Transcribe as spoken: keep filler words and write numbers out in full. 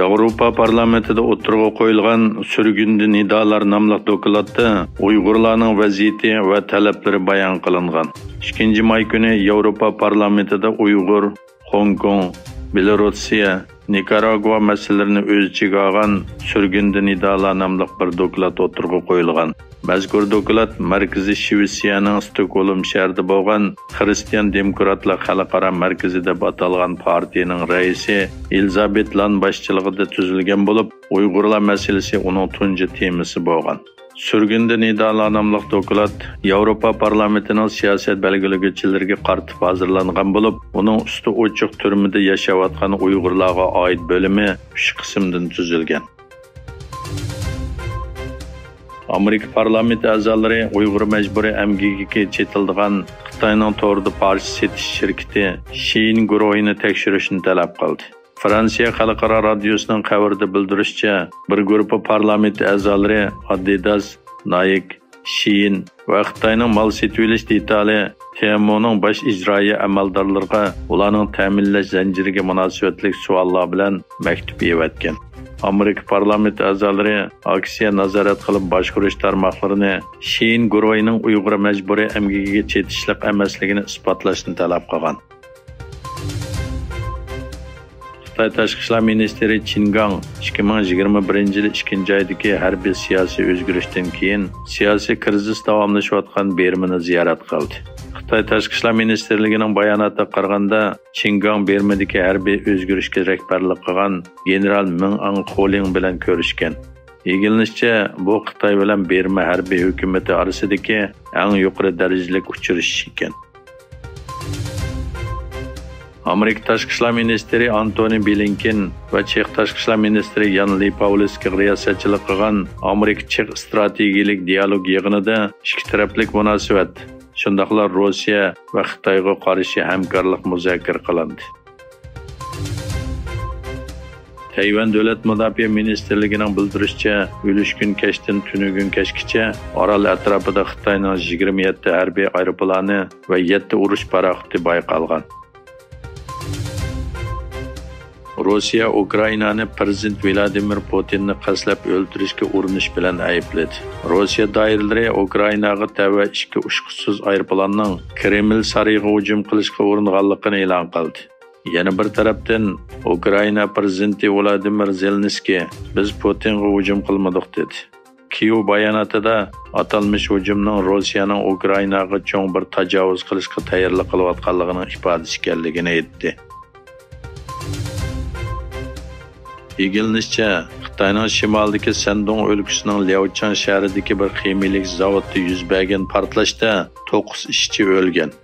ياۋروپا پارلامېنتىدا ئوتتۇرىغا قويۇلغان سۈرگۈندە نىدالار ناملىق دوكلاتتا ئۇيغۇرلارنىڭ ۋەزىيىتى ۋە تەلەپلىرى بايان قىلىنغان. ئىككىنچى ماي كۈنى ياۋروپا پارلامېنتىدا ئۇيغۇر، خوڭكوڭ، بېلوروسىيە، نىكاراگۇا مەسىلىلىرىنى ئۆز ئىچىگە ئالغان سۈرگۈندە نىدالار ناملىق بىر دوكلات ئوتتۇرىغا قويۇلغان. مەزكۇر دوكلات مەركىزى شىۋېتسىيەنىڭ ستوكھولم شەھىرىدە بولغان خىرىستىيان دېموكراتلار خەلقئارا مەركىزى دەپ ئاتالغان پارتىيىنىڭ رەئىسى ئېلىزابېت لان باشچىلىقىدا تۈزۈلگەن بولۇپ، ئۇيغۇرلار مەسىلىسى ئۇنىڭ تۇنجى تېمىسى بولغان. سۈرگۈندە نىدالار ناملىق دوكلات ياۋروپا پارلامېنتىنىڭ سىياسەت بەلگىلىگۈچىلىرىگە قارىتىپ ھازىرلانغان بولۇپ، ئۇنىڭ ئۈستى ئوچۇق تۈرمىدە ياشاۋاتقان ئۇيغۇرلارغا ئائىت بۆلۈمى ئۈچ قىسىمدىن تۈزۈلگەن. ئامېرىكا پارلامېنت ئەزالىرى ئۇيغۇر مەجبۇرىي ئەمگىكىگە چېتىلىدىغان خىتاينىڭ توردا پارچە سېتىش شىركىتى شىئىن گۇرۇھىنى تەكشۈرۈشنى تەلەپ قىلدى. فرانسىيە خەلقئارا رادىيوسىنىڭ خەۋىرىدە بىلدۈرۈشىچە، بىر گۇرۇپپا پارلامېنت ئەزالىرى ئادىداس، نايك، شىئىن ۋە خىتاينىڭ مال سېتىۋېلىش دېتالى تېمونىڭ باش ئىجرائىي ئەمەلدارلىرىغا ئۇلارنىڭ تەمىنلەش زەنجىرىگە مۇناسىۋەتلىك سوئاللار بىلەن مەكتۇپ يېۋەتكەن. ئامېرىكا پارلامېنت ئەزالىرى ئاكسىيە نازارەت قىلىپ باشقۇرۇش تارماقلىرىنى شىئىن گۇرۇھىنىڭ ئۇيغۇر مەجبۇرىي ئەمگىكىگە چېتىشلىق ئەمەسلىكىنى ئىسپاتلاشنى تەلەپ قىلغان. خىتاي تاشقى ئىشلار مىنىستىرى چىن گاڭ ئىككى مىڭ يىگىرمە بىرىنچى يىلى ئىككىنچى ئايدىكى ھەربىي سىياسىي ئۆزگىرىشتىن كېيىن سىياسىي كىرىزىس داۋاملىشىۋاتقان بىرمىنى زىيارەت قىلدى. خىتاي تاشقى ئىشلار مىنىستىرلىكىنىڭ باياناتىغا قارىغاندا، چىن گاڭ بىرمىدىكى ھەربىي ئۆزگىرىشكە رەھبەرلىك قىلغان گېنېرال مېڭ ئاڭ خولىڭ بىلەن كۆرۈشكەن. ئىگىلىنىشىچە، بۇ خىتاي بىلەن بىرما ھەربىي ھۆكۈمىتى ئارىسىدىكى ئەڭ يۇقىرى دەرىجىلىك ئۇچرىشىش ئىكەن. ئامېرىكا تاشقى ئىشلار مىنىستىرى ئانتونى بلىنكېن ۋە چېخ تاشقى ئىشلار مىنىستىرى يان لىپاۋلىسكىغا رىياسەتچىلىك قىلغان ئامېرىكا چېخ ئىستراتېگىيىلىك دىئالوگ يىغىنىدا ئىككى تەرەپلىك مۇناسىۋەت، شۇنداقلا روسىيە ۋە خىتايغا قارشى ھەمكارلىق مۇزاكىرە قىلىندى. تەيۋەن دۆلەت مۇداپىئە مىنىستىرلىكىنىڭ بىلدۈرۈشىچە، ئۈلۈشكۈن كەچتىن تۈنۈگۈن كەچكىچە ئارال ئەتراپىدا خىتاينىڭ يىگىرمە يەتتە ھەربىي ئايروپىلانى ۋە يەتتە ئۇرۇش پاراخوتى بايقالغان. روسىيە ئۇكرائىنانى پىرېزىدېنت ۋلادىمىر پۇتىننى قەستلەپ ئۆلتۈرۈشكە ئۇرۇنۇش بىلەن ئەيىبلىدى. روسىيە دائىرىلىرى ئۇكرائىناغا تەۋە ئىككى ئۇچقۇچسىز ئايروپىلاننىڭ كرېمل سارىيىغا ھۇجۇم قىلىشقا ئۇرۇنغانلىقىنى ئېلان قىلدى. يەنە بىر تەرەپتىن، ئۇكرائىنا پىرېزىدېنتى ۋلادىمىر زېلېنسكىي، «بىز پۇتىنغا ھۇجۇم قىلمىدۇق» دېدى. كىيېۋ باياناتىدا، ئاتالمىش ھۇجۇمنىڭ روسىيەنىڭ ئۇكرائىناغا چوڭ بىر تاجاۋۇز قىلىشقا تەييارلىق قىلىۋاتقانلىقىنىڭ ئىپادىسى ئىكەنلىكىنى ئېيتتى. ئىگىلىنىشىچە، خىتاينىڭ شىمالىدىكى سەندۇڭ ئۆلكىسىنىڭ لياۋچاڭ شەھىرىدىكى بىر خىمىيىلىك زاۋۇتتا يۈز بەرگەن پارتلاشتا توققۇز ئىشچى ئۆلگەن.